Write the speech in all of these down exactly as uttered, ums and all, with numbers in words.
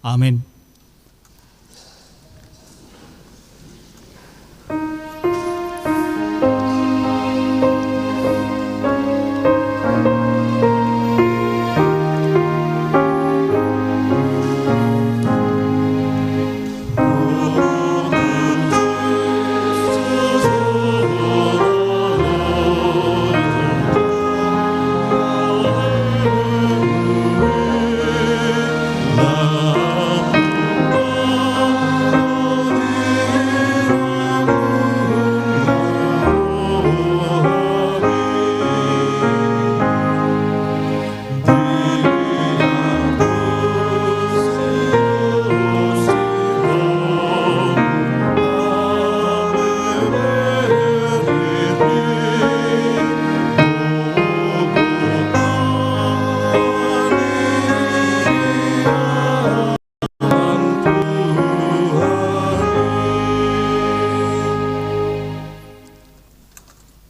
Amen.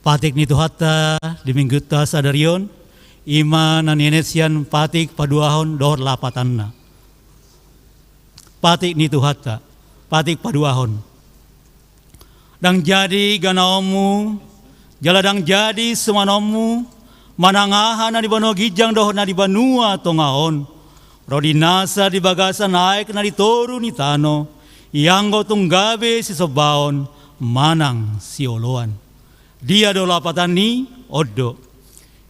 Patik ni Tuhanta di Minggunta sadari on, i ma na nienet sian patik paduahon dohot lapatanna. Patik ni Tuhanta, patik paduahon. Ndang jadi ganaonmu, jala ndang jadi sumanonmu, manang aha na di banua ginjang dohot na di banua tonga on, ro di nasa di bagasan aek na di toru ni tano, ianggo tung gabe sisombaon manang sioloan. Dia do lapatan ni on do.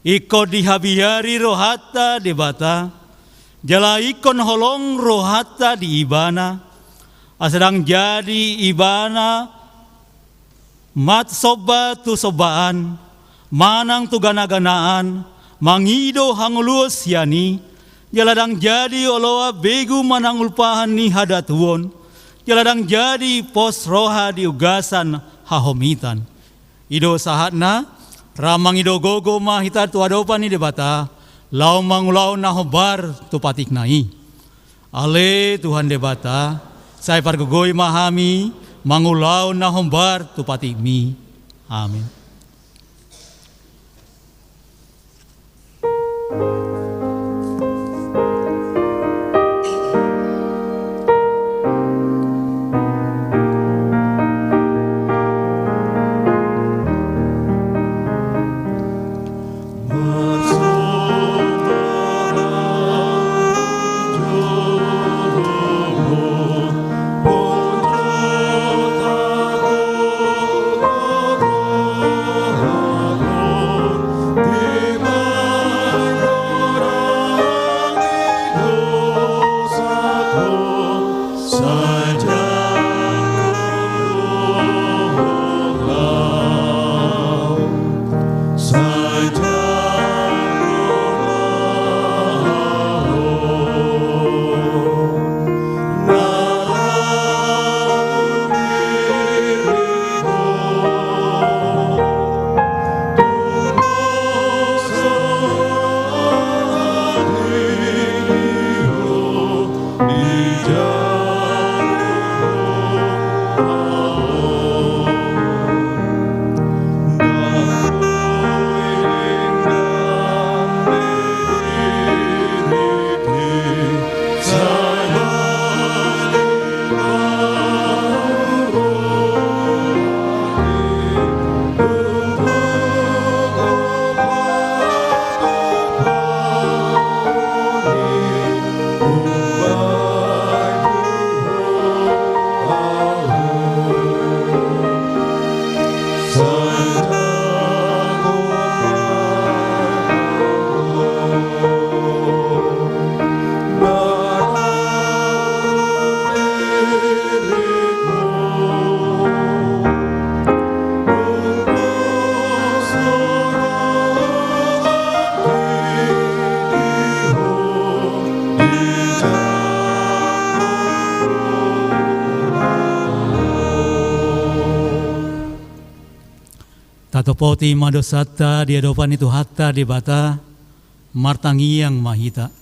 Ingkon dihabiari rohanta Debata, jala ingkon holong rohanta di Ibana, asa ndang jadi Ibana marsomba tu sombaan, manang tu ganaganaan, mangido hangoluan sian i, jala ndang jadi oloan begu manang ulpahan ni hadatuon, jala ndang jadi pos roha di ugasan hahomitan. I do sahatna, ra mangido gogo ma hita tu adopan ni Debata, laho mangulahon na hombar tu patikna i. Ale Tuhan Debata, sai pargogoi ma hami, mangulahon na hombar tu patikmi. Amen. Tatopoti ma dosanta di adopan ni Tuhanta Debata, martangiang ma hita.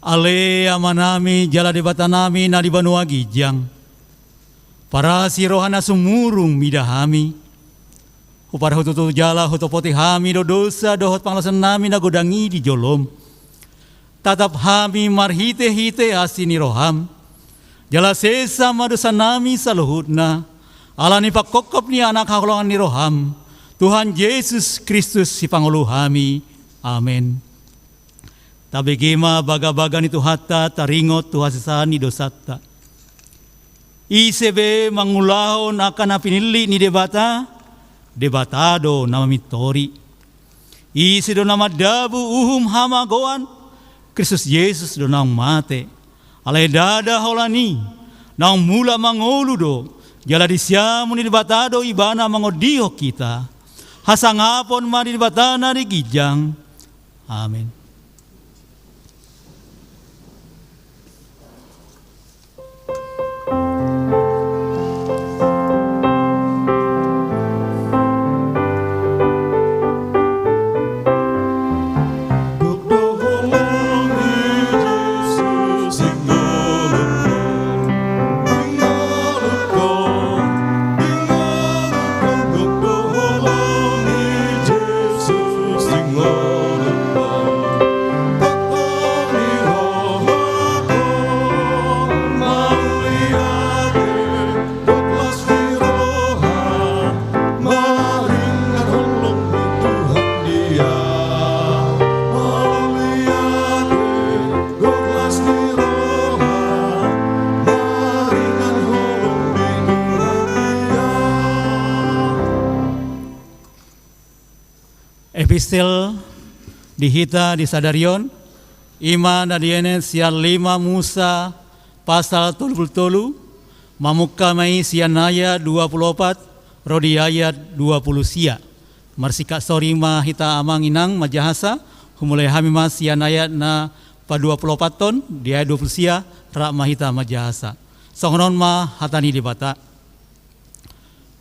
Ale Amanami jala Debatanami na di banua ginjang, parasi roha na sumurung mida hami, huparhututu jala hutopoti hami do dosa dohot pangalaosion nami na godang i di jolom. Tatap hami marhite-hite asi ni roham. Jala sesa ma dosanami saluhutna, ala ni panghophop ni Anak haholongan ni roham, Tuhan Jesus Kristus sipangolu hami. Amen. Tabege ma bagabaga ni Tuhanta taringot tu hasesaan ni dosanta. Ise be mangulahon angka na pinillit ni Debata, Debata do na mamintori. Ise do na mandabu uhum hamagoan, Kristus Jesus do naung mate. Alai ndada holan i, naung mulak mangolu do, jala di siamun ni Debata do ibana mangondihon hita. Hasangapon ma di Debata na di ginjang. Amen. Epistel di hita di sadari on, i ma na dienet sian lima Musa pasal tolu pulu tolu, mamungka ma i sian ayat dua pulu opat ro di ayat dua pulu sia. Marsingkat sori ma hita amang inang manjahasa, humulai hami ma sian ayat na padua pulu opat on, di ayat dua pulu sia, rap ma hita manjahasa. Songon on ma hata ni Debata.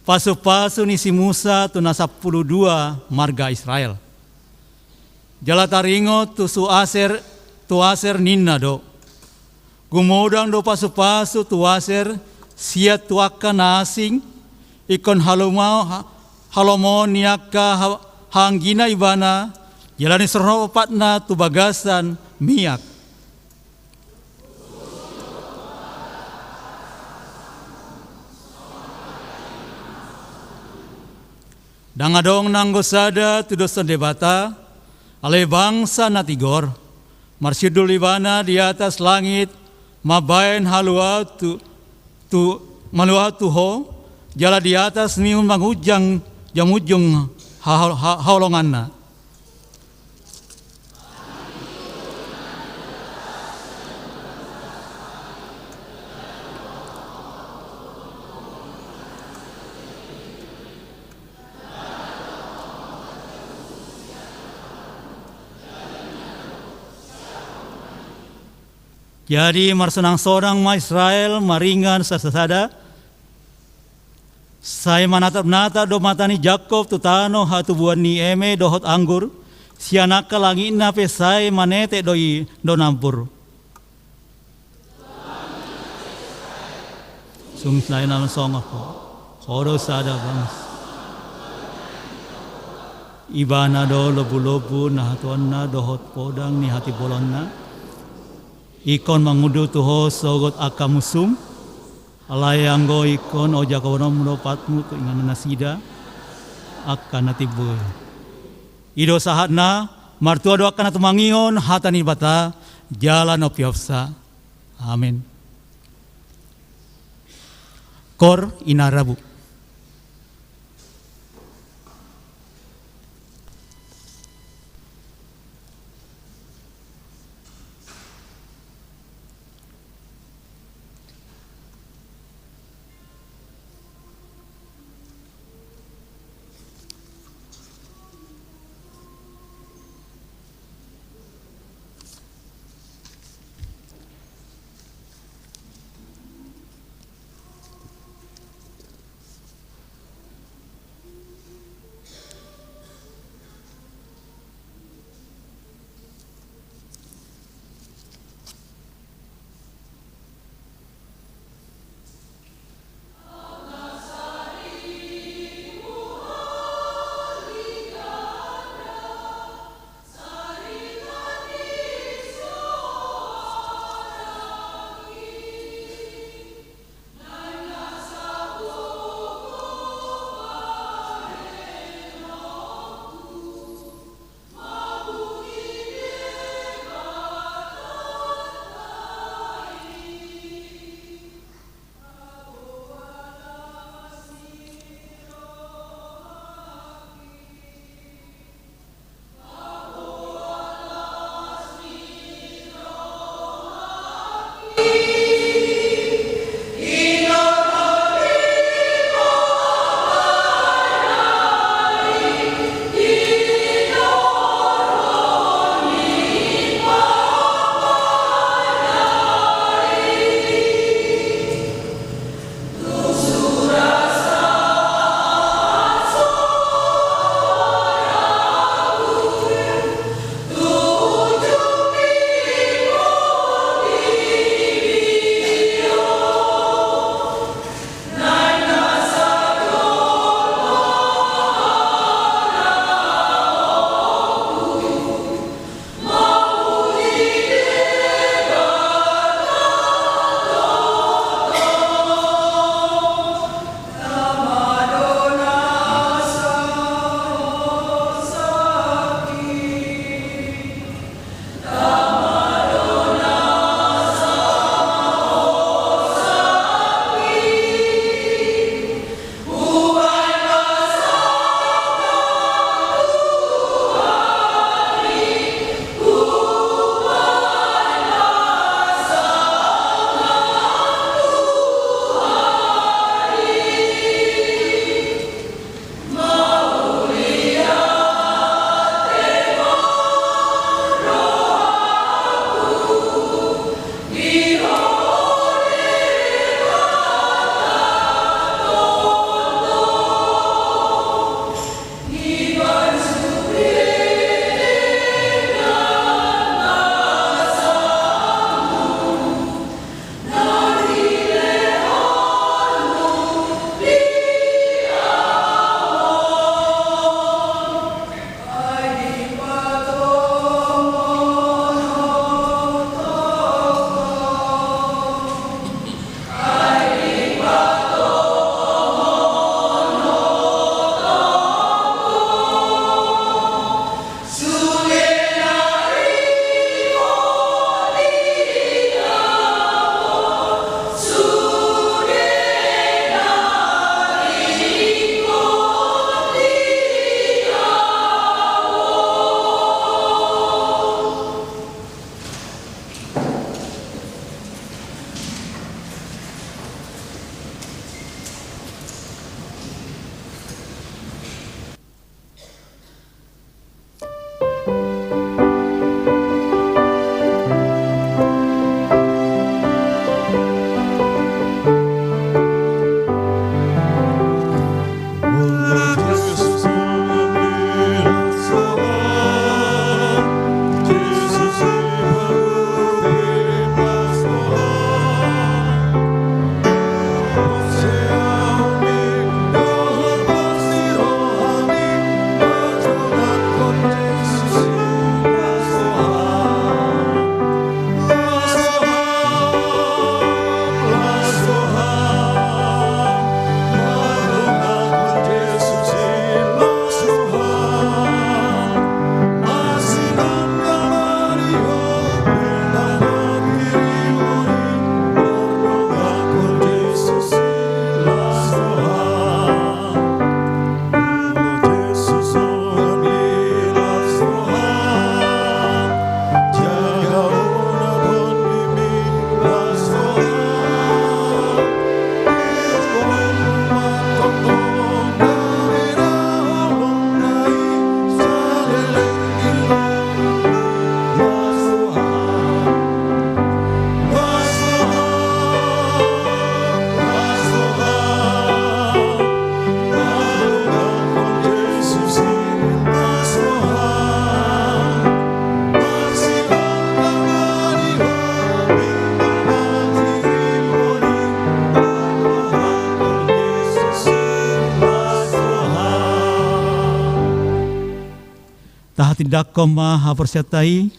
Pasupasu ni si Musa tu na sampulu dua marga Israel. Jala taringot tu su Aser, tu Aser ninna do. Gumodang do pasupasu tu Aser, sian tu angka na asing, ingkon haloma-, ha-, halomoan ni angka ha-, haanggina ibana, jala ni sorhopatna tu bagasan miak. Ndang adong nanggo sada tudoshon Debata, alai bangsa na tigor. Marsiundul ibana di atas langit, mambahen haluaon tu, tu, haluaon tu ho, jala di atas ni on mangunjung, jamunjung ha-, ha-, haholonganna. Jadi marsonang-sonang ma Israel maringan sada-sada. Sai manatap-natap do mata ni Jakkob tu tano hatubuan ni eme dohot anggur, sian angka langitna pe sai manetek do i do nampur. Sung sai na songon ho, ho do sada bangsa. Ibana do lombu-lombu na hatuaonna dohot podang ni hatibolonna. Ingkon mangundur tu ho sogot angka musum, alai anggo ingkon ojakkononmu do patmu tu inganan nasida angka na timbo i. I do sahatna, martua do angka na tumangihon hata ni Debata, jala na umpeopsa. Amen. Koor inarabu. Tahatindangkon ma haporseaonta i,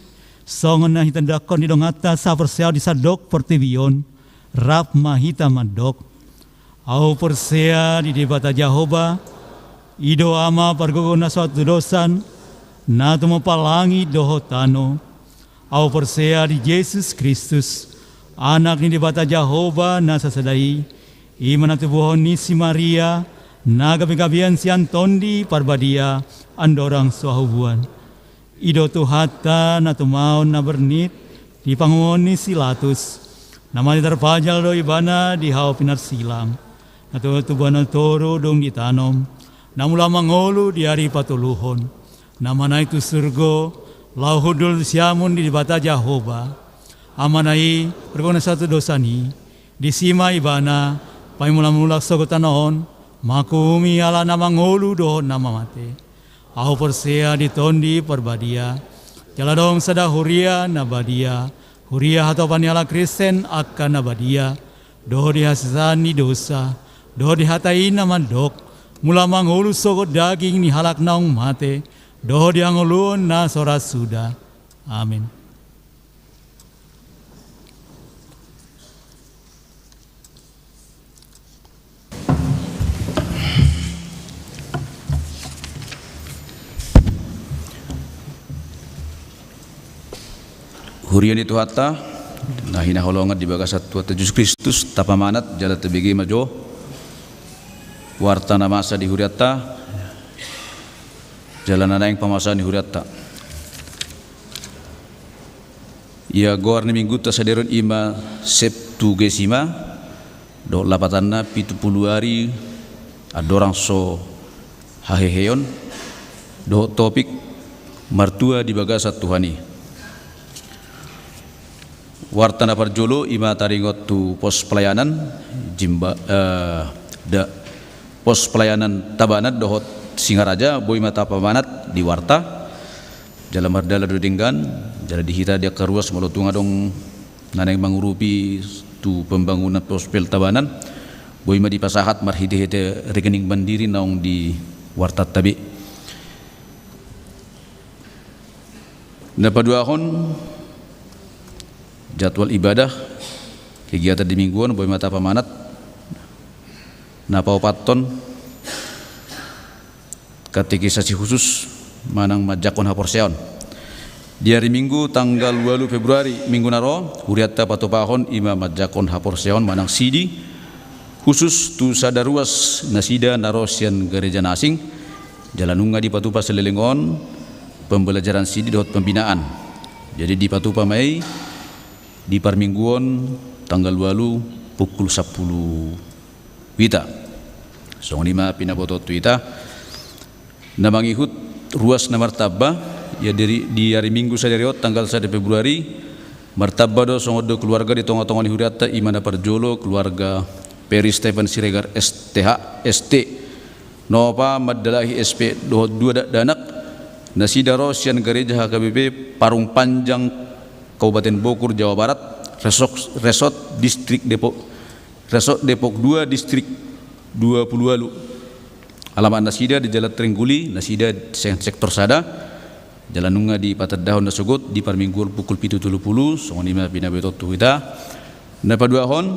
songon na hitindangkon ni donganta sahaporseaon di sandok portibi on. Rap ma hita mandok: Ahu porsea di Debata Jahowa, i do Ama pargogo na so hatudosan, na tumompa langit dohot tano. Ahu porsea di Jesus Kristus, Anak ni Debata Jahowa na sasada i, i ma na tubuhon ni si Maria, na gabegabean sian Tondi Parbadia, andorang so hahubuan. I do Tuhanta na tumaon na bernit di pangomoan ni si Latus, na mate tarpajal do Ibana di hau pinarsilang, na tubuan na toru dung ditanom, na mulak mangolu di ari patoluhon, na manaek tu surgo, laho hundul tu siamun ni Debata Jahowa, Amana i, pargogo na so hatudosan i. Disi ma Ibana paimula-mula sogot tano on, manghahumi halak na mangolu dohot na mamate. Ahu porsea di Tondi Parbadia, jala adong sada huria na badia, huria hatopan ni halak Kristen angka na badia, dohot di hasesaan ni dosa, dohot di hata i na mandok: Mulak mangolu sogot daging ni halak naung mate, dohot di hangoluan na so ra suda. Amin. Huria ni Tuhanta na hinaholongan di bagasan Tuhanta Jesus Kristus, tapamanat jala tabege ma jo warta na masa di hurianta, jala na naeng pamasa ni hurianta. Ia goar ni minggunta sadari on i ma Septuagesima, dohot lapatanna pitu pulu ari andorang so haheheon, dohot topik martua di bagasan Tuhan i. Warta na parjolo i ma taringot tu pos pelayanan, jimba, eh, da, pos pelayanan Tabanan dohot Singaraja, boi ma tapamanat di warta. Jala mardalan do denggan, jala di hita di angka ruas molo tung adong na naeng mangurupi tu pembangunan pos pel Tabanan, boi ma dipasahat marhite-hite rekening mandiri naung di wartanta be. Na paduahon, jadwal ibadah kegiatan di minggu on boi ma tapamanat. Na paopathon, katekisasi khusus manang manjangkon haporseaon. Di ari Minggu tanggal ualu Februari, Minggu na ro, hurianta patupahon i ma manjangkon haporseaon manang sidi khusus tu sada ruas nasida na ro sian gareja na asing, jala nunga dipatupa saleleng on pembelajaran sidi dohot pembinaan. Jadi dipatupa ma i di parmingguon tanggal ualu pukul sampulu hita. Songon i ma pinabotohon tu hita. Na mangihut ruas na martamba, ia di, di ari Minggu sadari on tanggal sada Februari, martamba do songon dua keluarga di tonga-tonga ni hurianta, i ma na parjolo keluarga Peri Stephen Siregar S T H, S T, Nova Mandalahi S P dohot dua dakdanak, nasida ro sian gareja H K B P Parung Panjang, Kabupaten Bogor, Jawa Barat, Resort, Resort Distrik Depok, Resort Depok dua, Distrik dua pulu ualu. Alamat nasida di Jalan Trengguli, nasida se-, sektor sada. Jala nunga dipatandahon na sogot di parmingguon pukul pitu tolu pulu, songon i ma pinabotohon tu hita. Na paduahon,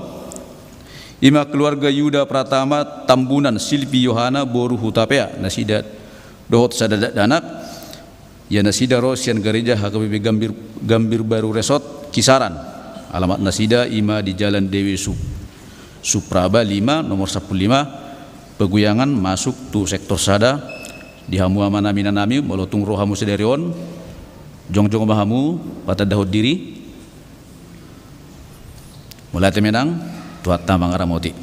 i ma keluarga Yuda Pratama Tambunan, Silvi Yohana boru Hutapea, nasida dohot sada dakdanak, ia nasida ro sian gareja H K B P Gambir, Gambir Baru Resort, Kisaran. Alamat nasida i ma di Jalan Dewi Sup-, Supraba lima, nomor sampulu lima, Paguyangan, masuk tu sektor sada. Di hamu amanami, inanami, molo tung ro hamu sadari on, jongjong ma hamu patandahon diri. Mauliate ma inang, Tuhanta mangaramoti.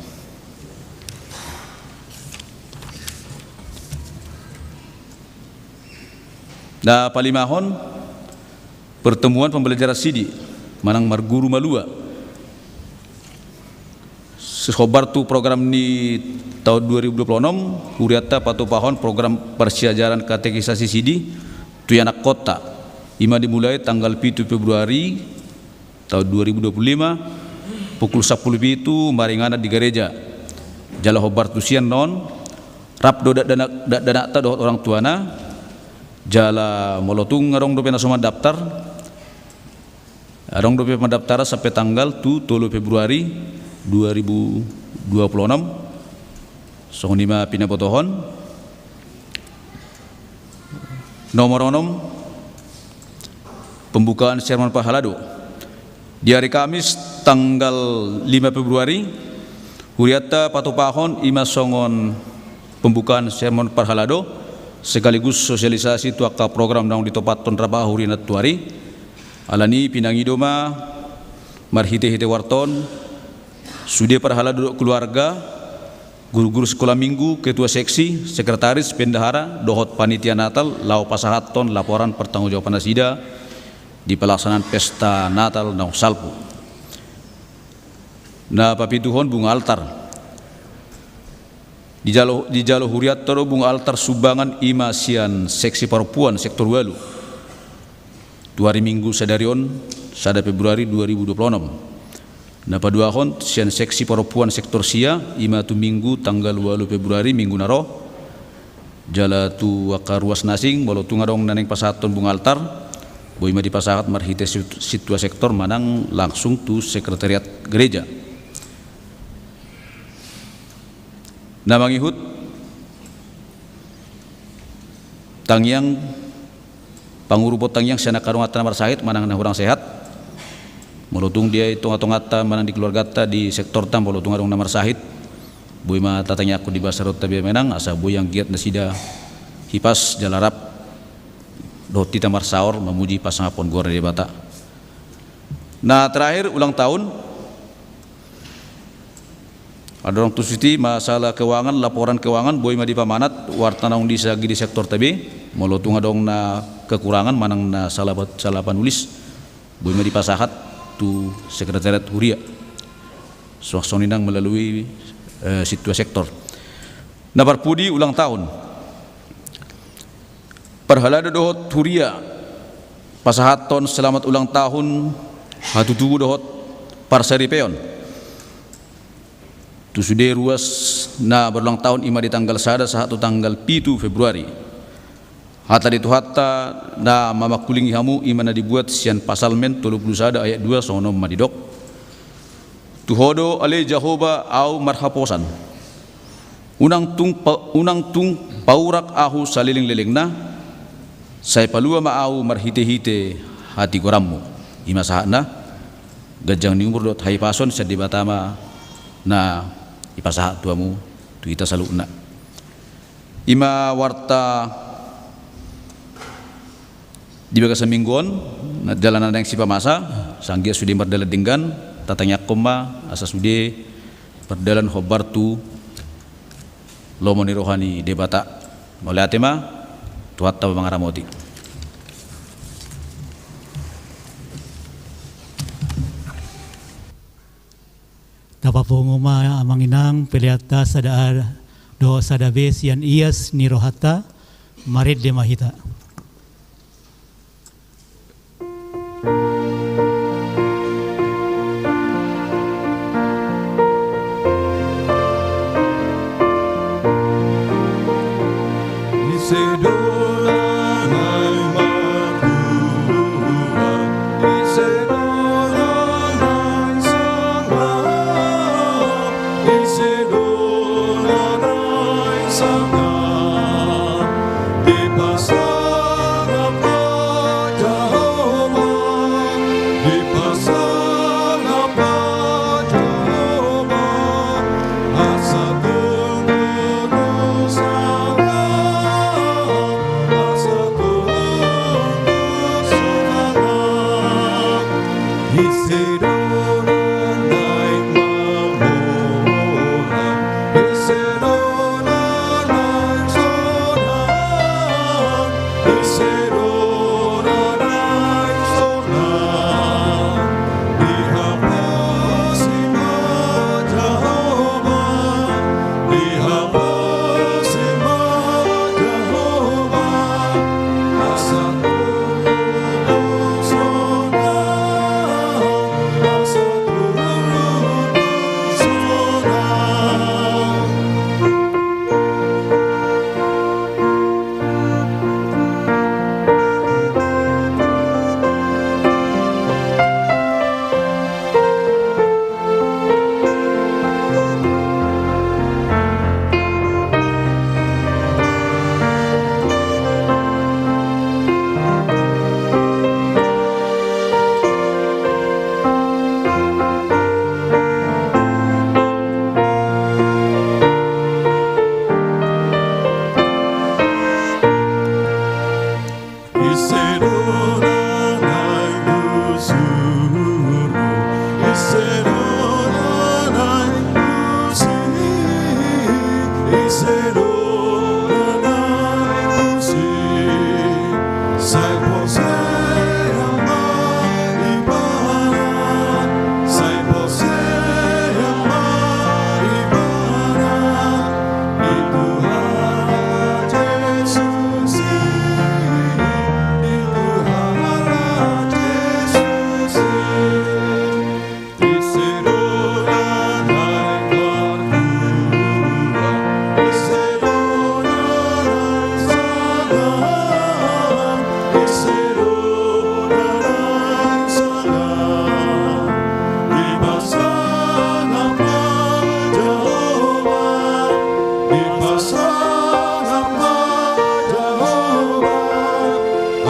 Na palimahon, pertemuan pembelajaran sidi manang marguru malua. Sihombar tu program ni taon dua ribu dua puluh enam, hurianta patupahon program parsiajaran katekisasi sidi tu ianakkonta. I ma dimulai tanggal pitu Februari taon dua ribu dua puluh lima, pukul sampulu pitu maringanan di gareja. Jala hombar tusi annon, rap do dakdanak, dakdanakta dohot orang tuana, Jala molo tung adong dope na so mandaptar, adong dope pendaftaran sampe tanggal tu tolu Februari dua ribu dua puluh enam. Songon i ma pinabotohon. Nomor onom, pembukaan sermon parhalado. Di ari Kamis tanggal lima Februari, hurianta patupahon i ma songon pembukaan sermon parhalado sekaligus sosialisasi tu angka program naung ditopathon rap huria nantuari. Alani i pinangido ma marhitehite warta on sude parhalado dohot keluarga, guru-guru sikola minggu, ketua seksi, sekretaris, bendahara dohot panitia Natal laho pasahathon laporan pertanggungjawaban nasida di pelaksanaan pesta Natal naung salpu. Na papituhon, bunga altar. Dijalo, dijalo hurianta do bunga altar sumbangan i ma sian seksi parompuan sektor ualu tu ari Minggu sadari on, sada Februari dua ribu dua puluh enam. Na paduahon sian seksi parompuan sektor sia i ma tu Minggu tanggal ualu Februari, Minggu na ro. Jala tu angka ruas na asing, molo tung adong na naeng pasahathon bunga altar, boi ma dipasahat marhite sit-, sintua sektor manang langsung tu sekretariat gereja. Na mangihut, tangiang, pangurupon tangiang sian angka donganta na marsahit manang na hurang sehat. Molo tung di tonga-tonganta manang di keluarganta, di sektorta, molo tung adong na marsahit, boi ma tatangiangkon di bagasan rohanta be amang inang, asa boi anggiat nasida hipas jala rap dohot hita marsaor mamuji pasangaphon goar ni Debata. Na terakhir, ulang tahun. Adong tusi i masalah keuangan, laporan keuangan, boi ma dipamanat warta naung disagidi sektorta be. Molo tung adong na kekurangan manang na salah, salah panulis, boi ma dipasahat tu sekretariat huria. Suang songon i nang melalui, eh, sintua sektor. Na parpudi, ulang tahun. Parhalado dohot huria pasahathon selamat ulang tahun, hatutubu dohot parsaripeon tu sude ruas na berulang tahun, i ma di tanggal sada sahat tu tanggal pitu Februari. Hata ni Tuhanta na mamangkulingi hamu i ma na dibuat sian Psalmen tolu pulu sada ayat dua, songon on ma didok: Tu Ho do ale Jahowa ahu marhaposan. Unang tung pa-, unang tung paurak ahu salelenglelengna, sai palua ma ahu marhitehite hatigoranmu. I ma sahatna, ganjang ni umur dohot hahipason sian Debata ma na ipasahat tu hamu, tu hita saluhutna. I ma warta di bagasan minggu on, na jala na naeng sipamasa, sai anggiat sude mardalan denggan, tatangiangkon ma asa sude mardalan hombar tu lomo ni roha ni Debata. Mauliate ma, Tuhanta ma mangaramoti. Tapapungu ma amang inang peleanta sada A dohot sada B sian ias ni rohanta, marende ma hita.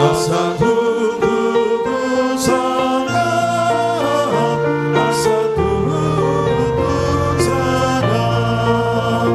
Asa tutu tu sangap, asa tutu tu sangap.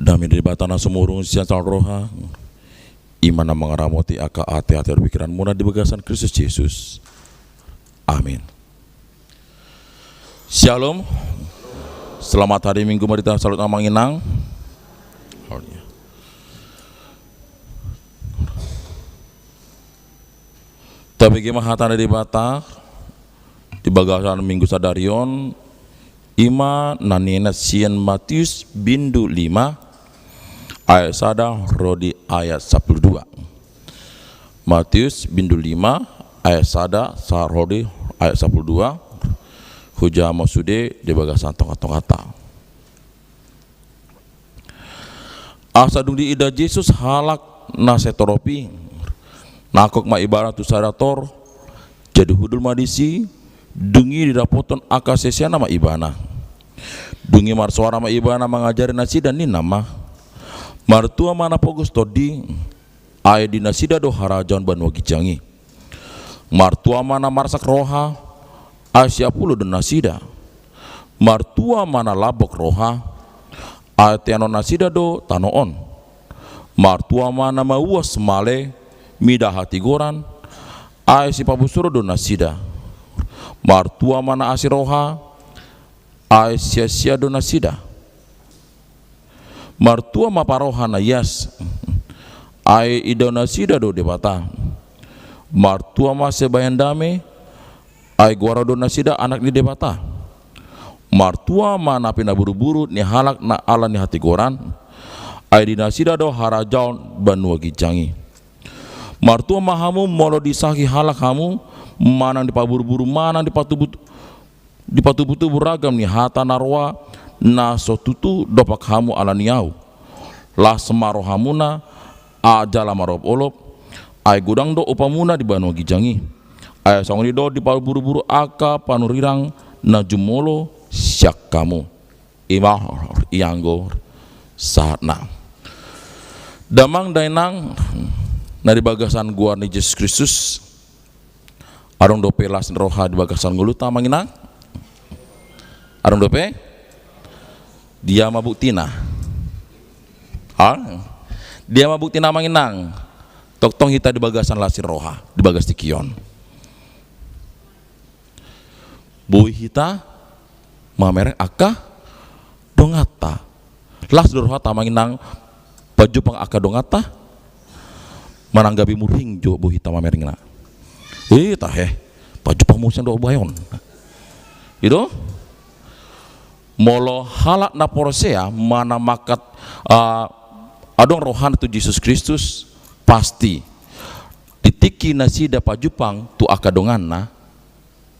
Dame ni Debata na sumurung sian saluhut roha, i ma na mangaramoti angka ateate dohot pingkiranmuna di bagasan Kristus Jesus. Amin. Syalom. Selamat hari Minggu ma di hita saluhut, amang inang. Tabege ma hata ni Debata di bagasan Minggu sadari on, i ma na nian sian Matius bindu lima ayat sada ro di ayat sampulu dua. Matius bindu lima ayat sada sahat ro di ayat sampulu dua. Hujaha ma sude di bagasan tongatongata. Asa dung diida Jesus halak na sai torop i, nangkok ma ibana tu sada tor, jadi hundul ma disi. Dung i didapothon angka siseanna ma ibana. Dung i marsoara ma ibana mangajari nasida, ninna ma: Martua ma na pogos tondi, ai di nasida do harajaon banua ginjang i. Martua ma na marsak roha, ai siapulon do nasida. Martua ma na lambok roha, ai teanon nasida do tano on. Martua ma na mauas male mida hatigoran, ai sipabosuron do nasida. Martua ma na asi roha, ai siansian do nasida. Martua ma paroha na ias, ai idaon nasida do Debata. Martua ma sibahen dame, ai goaron do nasida anak ni Debata. Martua ma na pinaburuburu ni halak na ala ni hatigoran, ai di nasida do harajaon banua ginjang i. Martua ma hamu molo disahi halak hamu, manang dipaburuburu, manang dipatubu, dipatubutubu ragam ni hata na roa na so tutu dompak hamu ala ni ahu. Las ma rohamuna, a jala marolopolop, ai godang do upamuna di banua ginjang i. Ai songon i do dipaburuburu angka panurirang na jumolo sian hamu. I ma ianggo sahatna. Damang dainang na di bagasan goar ni Jesus Kristus, adong dope las ni roha di bagasan ngolunta, amang inang? Adong dope? Dia ma buktina? Ha? Dia ma buktina, amang inang? Tongtong hita di bagasan las ni roha, di bagas tingki on. Boi hita mamereng angka donganta. Las do rohanta, amang inang, pajumpang angka donganta? Manang gabe murhing jo boi hita mamerengna? Eh, tahe, pajumpang muse do bahen. I do? Molo halak na porsea manang mangkat, ah, adong rohana tu Jesus Kristus, pasti di tingki nasida pajumpang tu angka donganna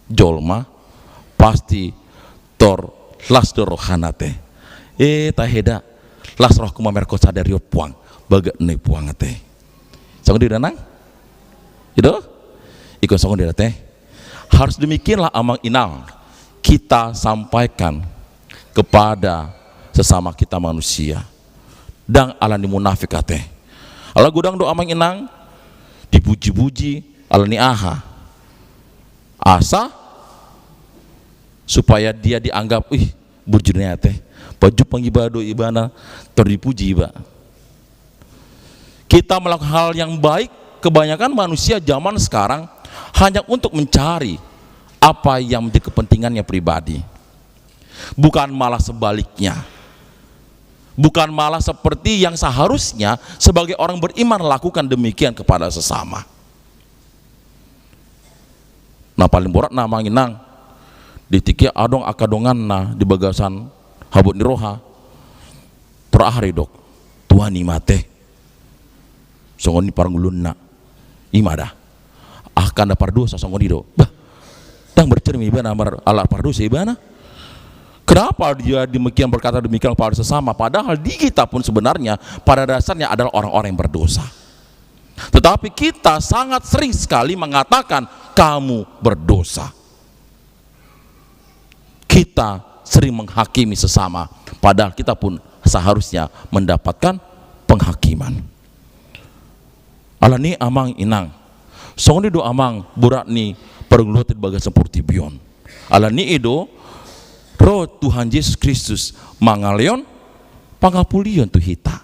jolma, pasti tor las do rohana te. Eh, tahe da, las rohangku mamereng sadari on, Puang, bagas ni Puang ate. Songon dia da, nang? I do? Ingkon songon dia da te. Harus demikianlah, amang inang, kita sampaikan kepada sesama kita manusia. Ndang ala ni munafik ate. Ala godang do, amang inang, dipuji-puji ala ni aha? Asa supaya dia dianggap, "Ih, burju ni ate, pajumpang iba do ibana, tor dipuji iba." Kita melakukan hal yang baik, kebanyakan manusia zaman sekarang hanya untuk mencari apa yang menjadi kepentingannya pribadi. Bukan malah sebaliknya. Bukan malah seperti yang seharusnya sebagai orang beriman lakukan demikian kepada sesama. Na paling borat, amang inang, di tingki adong angka donganna di bagasan habot ni roha, tor aha didok? Tuhan, i ma ate. Songon i parngoluonna. I ma da. Angka na pardosa songon i do. Bah, ndang bercermin ibana, mar-, ala pardosa ibana. Kenapa dia demikian berkata demikian kepada sesama? Padahal di kita pun sebenarnya pada dasarnya adalah orang-orang yang berdosa. Tetapi kita sangat sering sekali mengatakan, "Kamu berdosa." Kita sering menghakimi sesama, padahal kita pun seharusnya mendapatkan penghakiman. Ala ni i, amang inang, songon i do, amang, borat ni parngoluanta di bagasan portibi on. Ala ni i do ro Tuhan Jesus Kristus mangalehon pangapulion tu hita.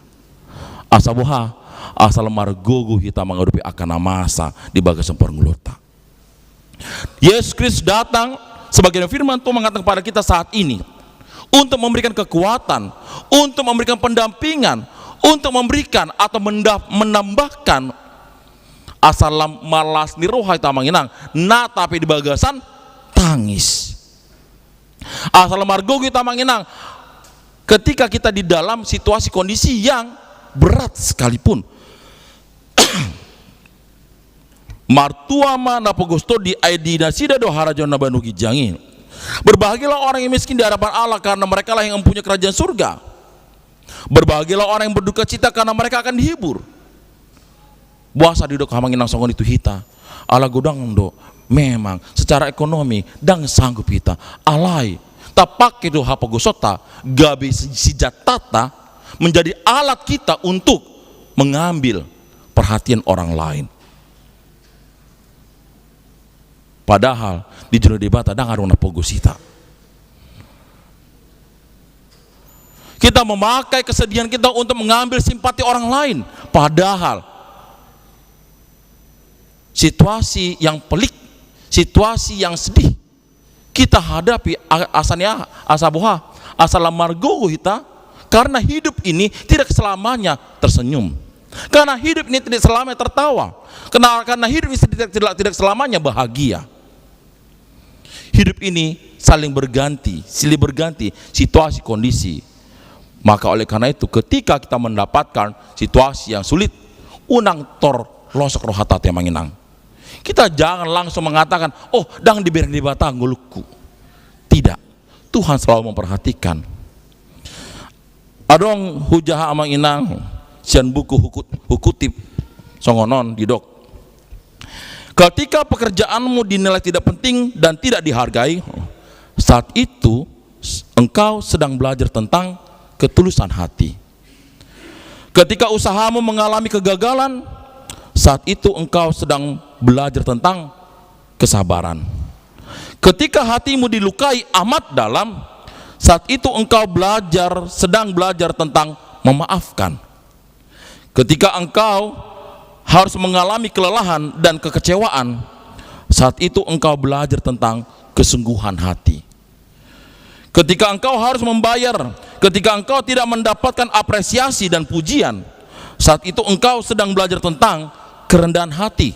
Asa boha? Asa lam margogo hita mangadopi angka na masa di bagasan parngoluanta. Yesus Kristus datang, sebagaimana firman Tuhan mengatakan kepada kita saat ini, untuk memberikan kekuatan, untuk memberikan pendampingan, untuk memberikan atau menda-, menambahkan. Asa lam marlas ni roha hita, amang inang, nang pe di bagasan tangis. Asa lam margogo hita, amang inang, ketika kita di dalam situasi kondisi yang berat sekalipun. Martua ma na pogos tondi, ai di nasida do harajaon na bahenon ginjang i. Berbahagialah orang yang miskin di hadapan Allah, karena merekalah yang mempunyai kerajaan surga. Berbahagialah orang yang berduka cita, karena mereka akan dihibur. Boasa didok, amang inang, songon i tu hita? Ala godang do memang secara ekonomi ndang sanggup hita. Alai tapake do hapogosonta gabe si-, sinjatanta, menjadi alat kita untuk mengambil perhatian orang lain. Padahal di jolo ni Debata ndang adong na pogos hita. Kita memakai kesedihan kita untuk mengambil simpati orang lain. Padahal situasi yang pelik, situasi yang sedih kita hadapi, a-, asa ni aha, asa boha? Asa lam margogo hita, karena hidup ini tidak selamanya tersenyum. Karena hidup ini tidak selamanya tertawa. Karena, karena hidup ini tidak, tidak, tidak selamanya bahagia. Hidup ini saling berganti, silih berganti situasi kondisi. Maka oleh karena itu, ketika kita mendapatkan situasi yang sulit, unang tor losok rohanta ate, amang inang. Kita jangan langsung mengatakan, "Oh, ndang dibereng Debata ngolungku." Tidak. Tuhan selalu memperhatikan. Adong hujaha, amang inang, sian buku Hukut-, Hukutip, songon on didok: "Ketika pekerjaanmu dinilai tidak penting dan tidak dihargai, saat itu engkau sedang belajar tentang ketulusan hati. Ketika usahamu mengalami kegagalan, saat itu engkau sedang belajar tentang kesabaran. Ketika hatimu dilukai amat dalam, saat itu engkau belajar, sedang belajar tentang memaafkan. Ketika engkau harus mengalami kelelahan dan kekecewaan, saat itu engkau belajar tentang kesungguhan hati. Ketika engkau harus membayar, ketika engkau tidak mendapatkan apresiasi dan pujian, saat itu engkau sedang belajar tentang kerendahan hati.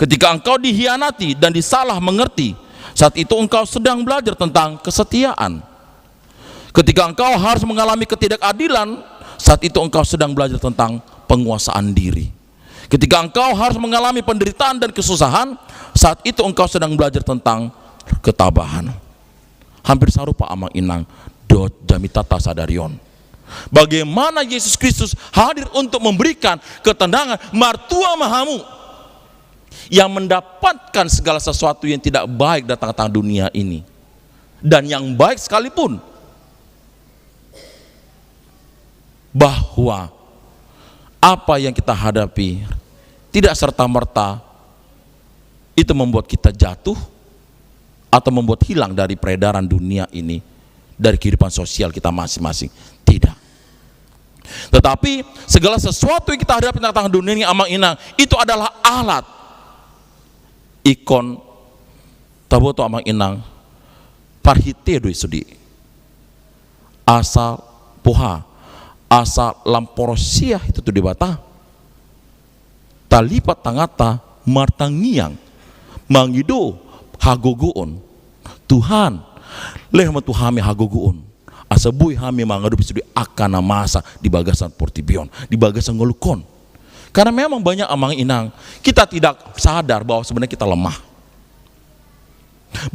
Ketika engkau dikhianati dan disalah mengerti, saat itu engkau sedang belajar tentang kesetiaan. Ketika engkau harus mengalami ketidakadilan, saat itu engkau sedang belajar tentang penguasaan diri. Ketika engkau harus mengalami penderitaan dan kesusahan, saat itu engkau sedang belajar tentang ketabahan. Hampir sarupa, amang inang, dohot jamitanta sadari on. Bagaimana Yesus Kristus hadir untuk memberikan ketenangan, martua ma hamu yang mendapatkan segala sesuatu yang tidak baik datang ke tengah dunia ini. Dan yang baik sekalipun, bahwa apa yang kita hadapi tidak serta-merta itu membuat kita jatuh atau membuat hilang dari peredaran dunia ini, dari kehidupan sosial kita masing-masing. Tidak. Tetapi segala sesuatu yang kita hadapi di tengah dunia ini, amang inang, itu adalah alat. Ingkon taboto, amang inang, parhite do i sude. Asa boha, asa lam porsea hita tu Debata, talipat tanganta martangiang, mangido hagogoon. Tuhan, lehon ma tu hami hagogoon, asa boi hami mangadopi sude angka na masa di bagasan portibi on, di bagasan ngolungkon. Karena memang banyak, amang inang, kita tidak sadar bahwa sebenarnya kita lemah.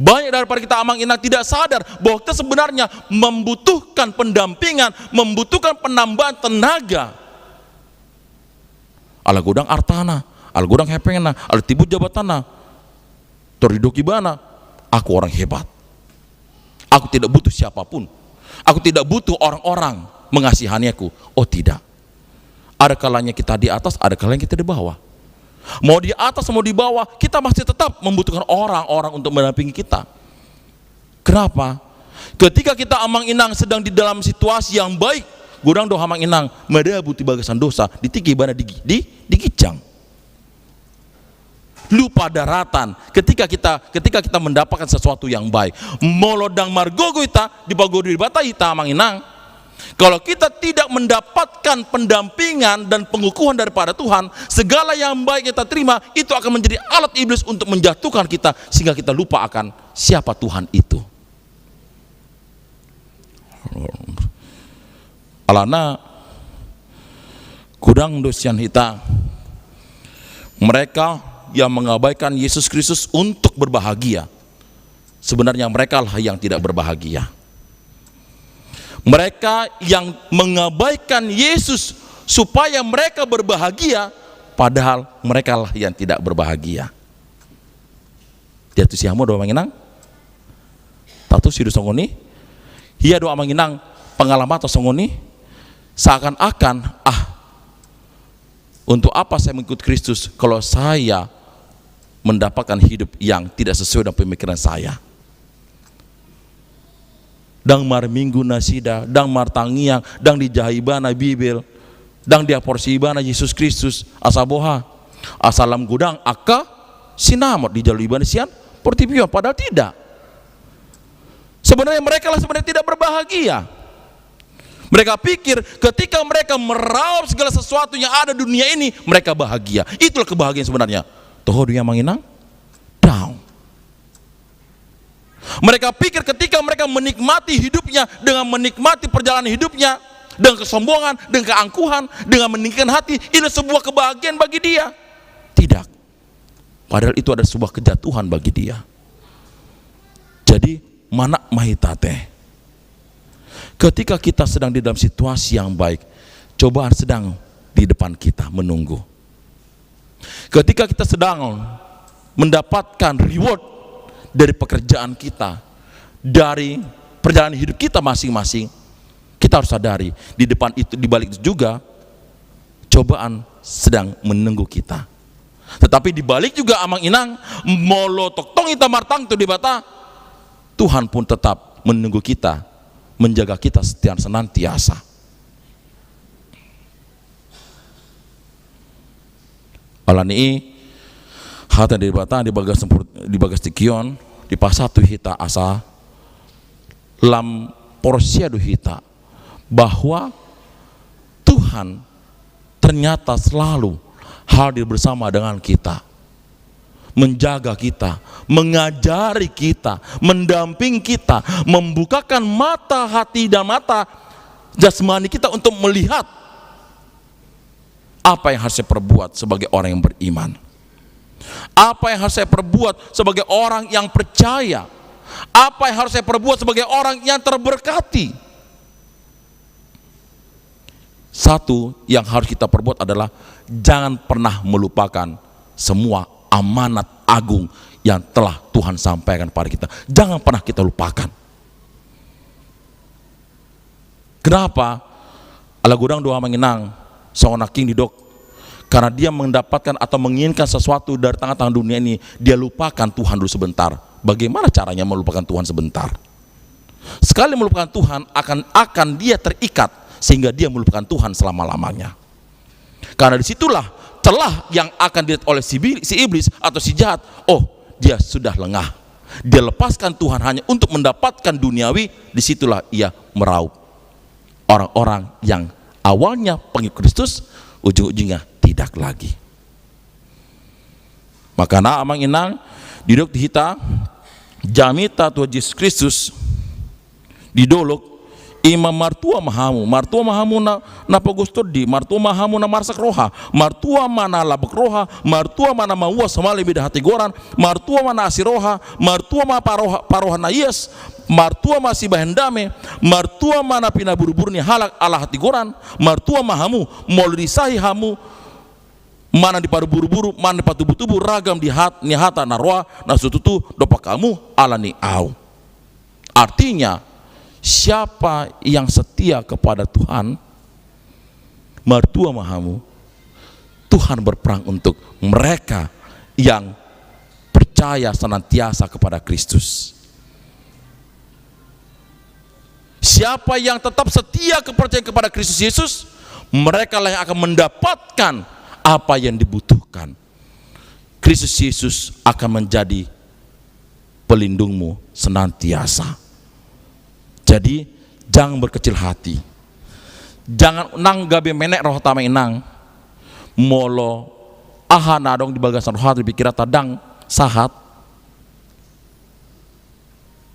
Banyak daripada kita, amang inang, tidak sadar bahwa kita sebenarnya membutuhkan pendampingan, membutuhkan penambahan tenaga. Ala godang artana, ala godang hepengna, ala tibu jabatanna, tor didok ibana, "Aku orang hebat. Aku tidak butuh siapapun. Aku tidak butuh orang-orang mengasihani aku." Oh, tidak. Ada kalanya kita di atas, ada kalanya kita di bawah. Mau di atas, mau di bawah, kita masih tetap membutuhkan orang-orang untuk mendampingi kita. Kenapa? Ketika kita, amang inang, sedang di dalam situasi yang baik, godang do, amang inang, madabu tu bagasan dosa, di tingki ibana di, di, di ginjang. Lupa daratan ketika kita, ketika kita mendapatkan sesuatu yang baik. Molo ndang margogo hita, dipagogo Debata hita, amang inang, kalau kita tidak mendapatkan pendampingan dan pengukuhan daripada Tuhan, segala yang baik kita terima itu akan menjadi alat iblis untuk menjatuhkan kita, sehingga kita lupa akan siapa Tuhan itu. Alana, godang do sian hita mereka yang mengabaikan Yesus Kristus untuk berbahagia. Sebenarnya mereka lah yang tidak berbahagia. Mereka yang mengabaikan Yesus supaya mereka berbahagia, padahal mereka lah yang tidak berbahagia. Diantusi hamu do, amang inang? Taantusi do songon i? Ia do, amang inang, pengalaman songon i? Seakan-akan, ah, untuk apa saya mengikut Kristus kalau saya mendapatkan hidup yang tidak sesuai dengan pemikiran saya? Ndang marminggu nasida, ndang martangiang, ndang dijaha ibana Bibel, ndang diaporsi ibana Yesus Kristus, asa boha? Asa lam godang angka sinamot dijalo ibana sian portibi on, padahal tidak. Sebenarnya mereka lah sebenarnya tidak berbahagia. Mereka pikir ketika mereka meraup segala sesuatu yang ada di dunia ini, mereka bahagia. Itulah kebahagiaan sebenarnya. Toho do i, amang inang? Ndang. Mereka pikir ketika mereka menikmati hidupnya dengan menikmati perjalanan hidupnya, dengan kesombongan, dengan keangkuhan, dengan meninggikan hati, ini sebuah kebahagiaan bagi dia. Tidak. Padahal itu adalah sebuah kejatuhan bagi dia. Jadi, manat ma hita ate. Ketika kita sedang di dalam situasi yang baik, cobaan sedang di depan kita menunggu. Ketika kita sedang mendapatkan reward dari pekerjaan kita, dari perjalanan hidup kita masing-masing, kita harus sadari, di depan itu, di balik itu juga, cobaan sedang menunggu kita. Tetapi di balik juga, amang inang, molo tongtong hita martangiang tu Debata, Tuhan pun tetap menunggu kita menjaga kita setia senantiasa. Alani i, hata ni Debata di bagas, di bagas tingki on, dipasada tu hita asa lam porsea do hita bahwa Tuhan ternyata selalu hadir bersama dengan kita, menjaga kita, mengajari kita, mendampingi kita, membukakan mata hati dan mata jasmani kita untuk melihat apa yang harus saya perbuat sebagai orang yang beriman. Apa yang harus saya perbuat sebagai orang yang percaya? Apa yang harus saya perbuat sebagai orang yang terberkati? Satu yang harus kita perbuat adalah jangan pernah melupakan semua amanat agung yang telah Tuhan sampaikan pada kita. Jangan pernah kita lupakan. Kenapa? Ala godang do amang inang, songon nangkin didok. Karena dia mendapatkan atau menginginkan sesuatu dari tengah-tengah dunia ini, dia lupakan Tuhan dulu sebentar. Bagaimana caranya melupakan Tuhan sebentar? Sekali melupakan Tuhan, akan akan dia terikat sehingga dia melupakan Tuhan selama-lamanya. Karena disitulah celah yang akan dilihat oleh si, si iblis atau si jahat. Oh, dia sudah lengah. Dia lepaskan Tuhan hanya untuk mendapatkan duniawi. Disitulah ia meraup orang-orang yang awalnya pengikut Kristus, ujung-ujungnya tidak lagi. Makana amang inang, didok di hita jamita Tuhan Jesus Kristus di dolok, ima martua ma hamu, martua ma hamu na, na pogos tondi, martua ma hamu na marsak roha, martua ma na lambok roha, martua ma na mauas male mida hatigoran, martua ma na asi roha, martua ma paroha, paroha na ias, martua ma sibahen dame, martua ma na pinaburuburu ni halak ala hatigoran, martua ma hamu molo disahi hamu manang dipaburuburu, manang dipatubutubu ragam di hat, ni hata na roa na so tutu dompak hamu alani au. Artinya, siapa yang setia kepada Tuhan, martua ma hamu, Tuhan berperang untuk mereka yang percaya senantiasa kepada Kristus. Siapa yang tetap setia kepercayaan kepada Kristus Yesus, mereka lah yang akan mendapatkan apa yang dibutuhkan. Kristus Yesus akan menjadi pelindungmu senantiasa. Jadi, jangan berkecil hati. Jangan unang gabe menek rohata amang inang. Molo aha na adong di bagasan rohata, di pikiranta ndang sahat.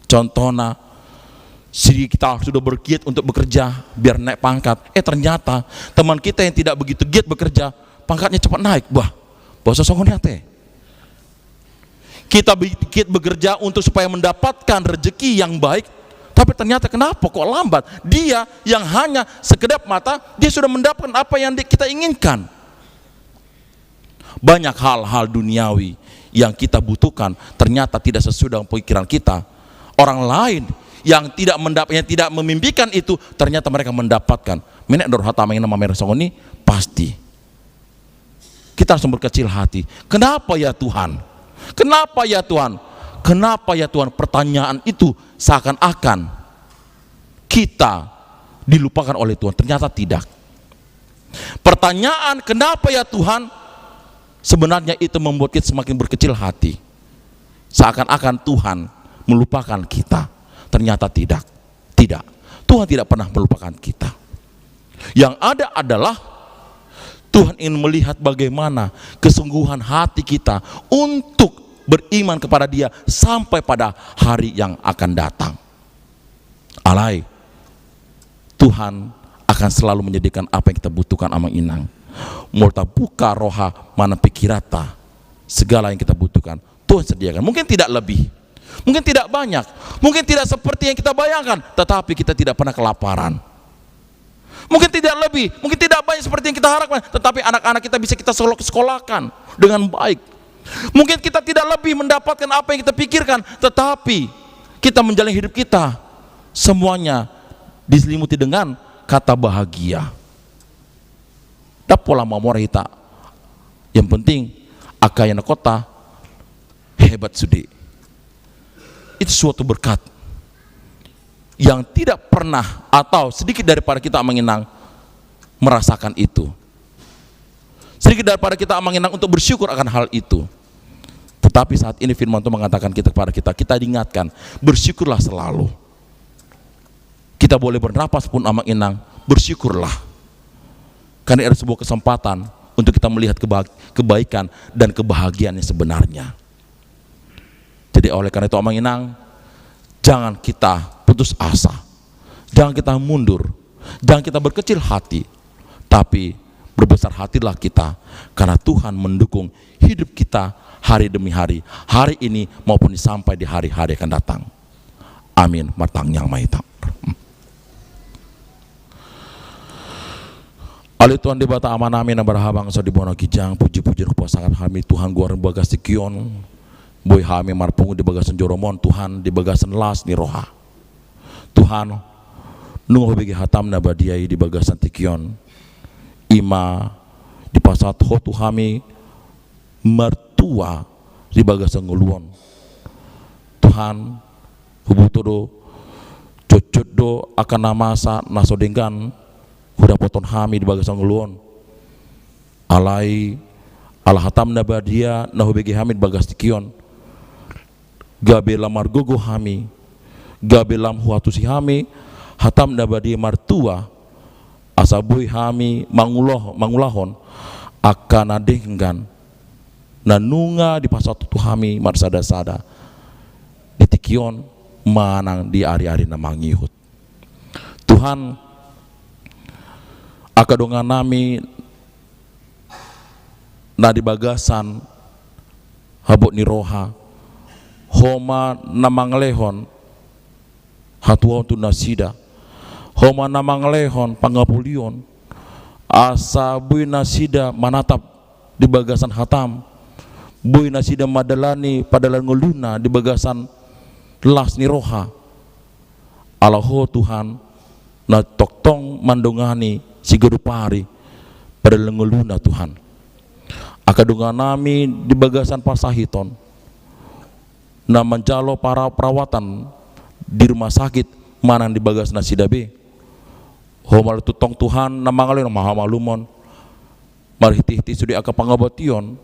Contohna, si kita sudah bergiat untuk bekerja biar naik pangkat. Eh, ternyata teman kita yang tidak begitu giat bekerja, pangkatnya cepat naik. Wah, boasa songon i ate. Kita be-, giat bekerja untuk supaya mendapatkan rezeki yang baik, tapi ternyata kenapa kok lambat? Dia yang hanya sekedap mata, dia sudah mendapatkan apa yang di-, kita inginkan. Banyak hal-hal duniawi yang kita butuhkan ternyata tidak sesuai dengan pikiran kita. Orang lain yang tidak mendap-, yang tidak memimpikan itu, ternyata mereka mendapatkan. Menek do rohanta amang inang mamereng songon i? Pasti. Kita langsung berkecil hati. Kenapa ya Tuhan? Kenapa ya Tuhan? Kenapa ya Tuhan? Pertanyaan itu seakan-akan kita dilupakan oleh Tuhan. Ternyata tidak. Pertanyaan, "Kenapa ya Tuhan?" sebenarnya itu membuat kita semakin berkecil hati. Seakan-akan Tuhan melupakan kita. Ternyata tidak. Tidak. Tuhan tidak pernah melupakan kita. Yang ada adalah Tuhan ingin melihat bagaimana kesungguhan hati kita untuk beriman kepada Dia sampai pada hari yang akan datang. Alai, Tuhan akan selalu menyediakan apa yang kita butuhkan, amang inang. Molo tabuka roha manang pikiranta, segala yang kita butuhkan, Tuhan sediakan. Mungkin tidak lebih, mungkin tidak banyak, mungkin tidak seperti yang kita bayangkan, tetapi kita tidak pernah kelaparan. Mungkin tidak lebih, mungkin tidak banyak seperti yang kita harapkan, tetapi anak-anak kita bisa kita solo-, sekolahkan dengan baik. Mungkin kita tidak lebih mendapatkan apa yang kita pikirkan, tetapi kita menjalani hidup kita, semuanya diselimuti dengan kata bahagia. Ndang pola mamora hita. Yang penting, angka ianakhonta hebat sude. Itu suatu berkat. yang tidak pernah atau sedikit daripada kita, Amang Inang, merasakan itu. Sedikit daripada kita, Amang Inang, untuk bersyukur akan hal itu. Tetapi saat ini firman Tuhan mengatakan kita, kepada kita, kita diingatkan, bersyukurlah selalu. Kita boleh bernapas pun, Amang Inang, bersyukurlah. Karena ada sebuah kesempatan untuk kita melihat keba-, kebaikan dan kebahagiaan yang sebenarnya. Jadi oleh karena itu, Amang Inang, jangan kita putus asa. Jangan kita mundur. Jangan kita berkecil hati. Tapi berbesar hatilah kita, karena Tuhan mendukung hidup kita hari demi hari, hari ini maupun sampai di hari-hari akan datang. Amin. Martangiang ma hita. Ale Tuhan Debata Amanami na marhabangsa di banua ginjang, puji-pujian hupasahat hami Tuhan goarMu di bagas tingki on. Boi hami marpungu di bagasan joroMon Tuhan, di bagasan las ni roha. Tuhan, nunga hubege hataM na badia i di bagasan tingki on. I ma dipasahat Ho tu hami martua di bagasan ngolu on. Tuhan, huboto do, jotjot do angka na masa na so denggan hudapothon hami di bagasan ngolu on. Alai ala hataM na badia na hubege hami di bagas tingki on, gabe lam margogo hami, gabe lam huantusi hami hataM na badia martua, asa boi hami mangulo-, mangulahon angka na denggan na nunga dipasahat Ho tu hami marsada-sada di tingki on manang di ari-ari na mangihut. Tuhan, angka donganmi na di bagasan habot ni roha, Ho ma na mangalehon hatuaon tu nasida, Ho ma na mangalehon pangapolion, asa boi nasida manatap di bagasan hataM, boi nasida mandalani pardalanan ngoluna di bagasan las ni roha. Ala Ho Tuhan, na tongtong mandongani siganup ari pardalanan ngoluna Tuhan. Angka donganmi di bagasan parsahiton, na manjalo para-, perawatan di rumah sakit manang di bagas nasida be, Ho ma tongtong Tuhan na mangalehon hamalumon, marhite-hite sude angka pangobation,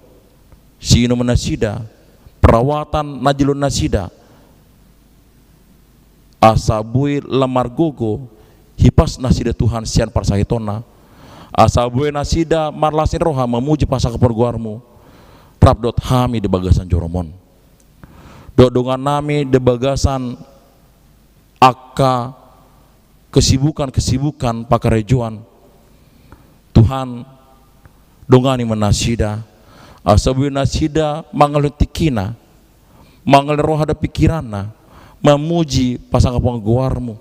siinumon nasida, perawatan na jalo nasida, asa boi lam margogo hipas nasida Tuhan sian parsahitonna, asa boi nasida marlas ni roha mamuji pasangap goarMu, rap dohot hami di bagasan joroMon. Dohot donganmi di bagasan angka kesibukan-kesibukan pakarejoan. Tuhan, dongani ma nasida, asa boi nasida mangalehon tingkina, mangalehon roha dohot pikiranna, mamuji pasangap goarMu.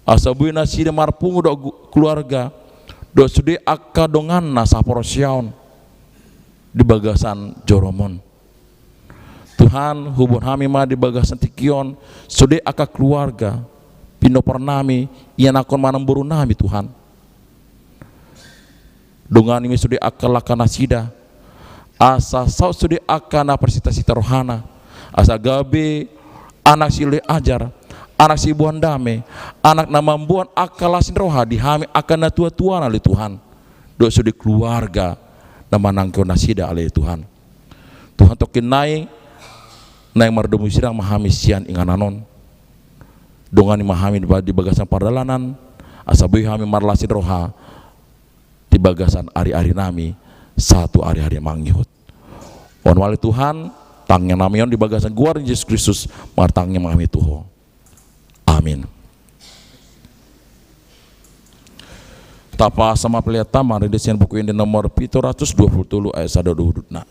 Asa boi nasida marpungu dohot gu-, keluarga, dohot sude angka donganna saporseaon di bagasan joroMon. Tuhan, huboan hami ma di bagasan tingki on sude angka keluarga, pinomparnami, ianakhon manang borunami, Tuhan. Dongani ma sude angka langka nasida, asa saut sude angka na parsita-sita rohana, asa gabe anak si Loi Ajar, anak si Boan Dame, anak na mamboan angka las ni roha di hami angka natua-tuana, ale Tuhan. Dohot sude keluarga na manangihon nasida, ale Tuhan. Tuhan, tongkin nai naeng mardomu sirang ma hami sian inganan on. Dongani ma hami di ba-, di bagasan pardalanan, asa boi hami marlas ni roha di bagasan ari-arinami sahat tu ari-ari mangihut. On ma ale Tuhan, tangiangnami on di bagasan goar ni Jesus Kristus, martangiang ma hami tu Ho. Amin. Tapasahat ma pelean ta marende sian Buku Ende nomor pitu ratus dua pulu tolu ayat sada dohot dua pulu enam.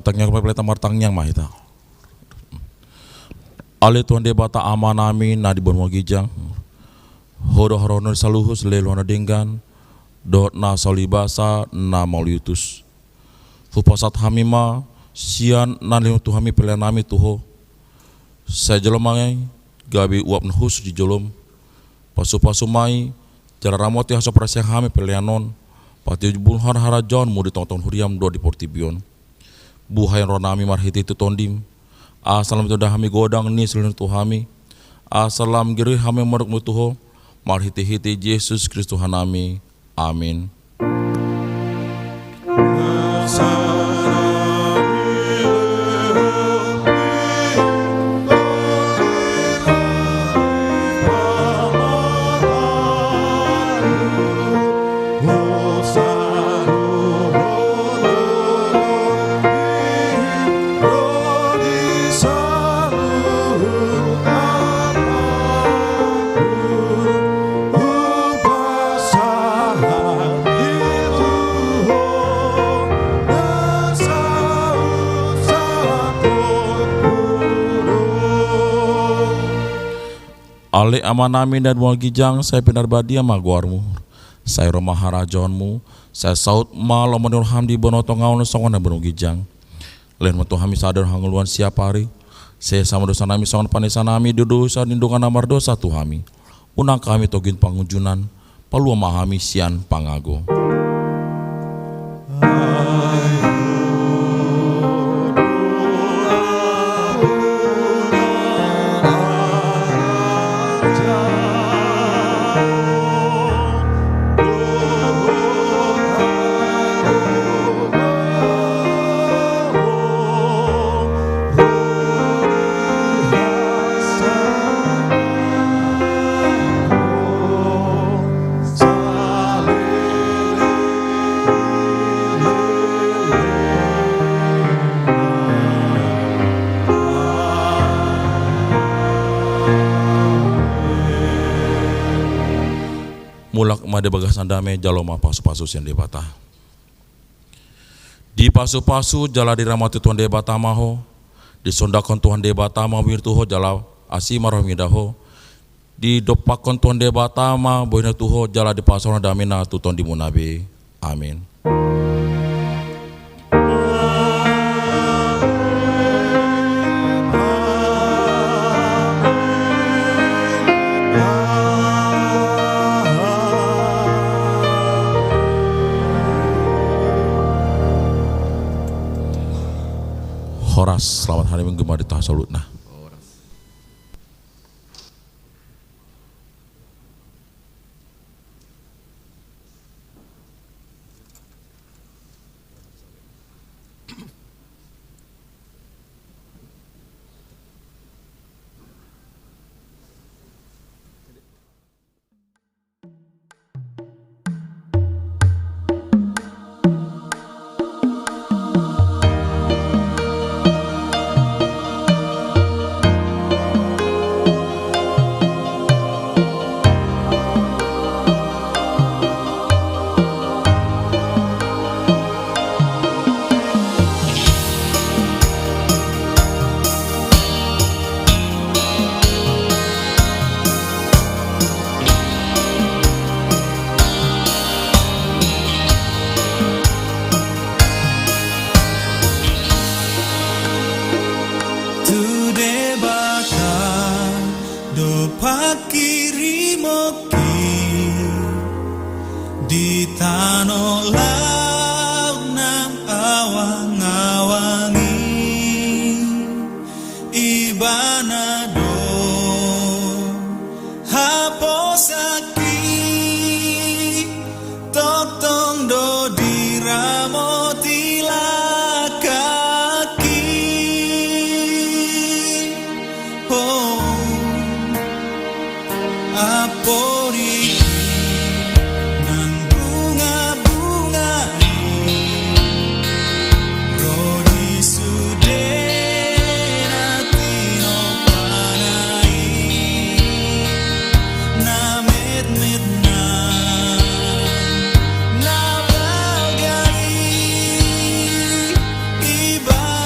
Tangiang ma hita, martangiang ma hita. Ale Tuhan Debata Amanami na di banua ginjang, Ho do haroro ni saluhut, lelengna denggan dohot na sauli basa na mauliutus. Hupasahat hami ma sian na nilehonmu tu hami pelean nami tu Ho. Sai jalo ma i gabe uap na hushus di jolom. Pasupasu ma i jala ramoti asa parsea hami pelean on, patimbulhon harajaonmu di tongatonga huriam dohot di portibi on. Buhai rohanami marhitehite Tondim, asa lam ditanda hami godang ni silehonmu tu hami, asa lam girgir hami mandok mauliate tu Ho, marhitehite Jesus Kristus Tuhan nami. Amin. Ale Amanami na di banua ginjang, sai pinarbadia ma goarmu. Sai ro ma harajaonmu. Sai saut ma lomo ni roham di banua tonga on songon na di banua ginjang. Lehon ma tu hami sadari on hangoluan siapari. Sesa ma dosanami songon panesanami di dosa ni dongan na mardosa tu hami. Unang hami togihon pangunjunan, palua ma hami sian pangago. Mulak ma di bagasan dame, jalo ma pasupasu sian Debata. Dipasupasu jala diramoti Tuhan Debata ma ho. Disondangkon Tuhan Debata ma bohina tu ho jala asi ma roha mida ho. Didompakkon Tuhan Debata ma bohina tu ho jala dipasaorhon damena tu tondimuna be. Amin. Horas, selamat hari Minggu ma di hita saluhutna. Tu Debata do panghirimon di tano laut nang awangawang i. Ibana do haposanki, tongtong do diramoti langkangki. Oh. Amporik nang bungabunga i, ro di sude na tinompana i, na metmet nang na balga i, iba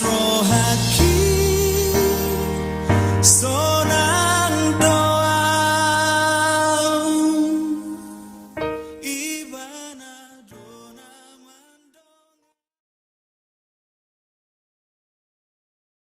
Rohangki so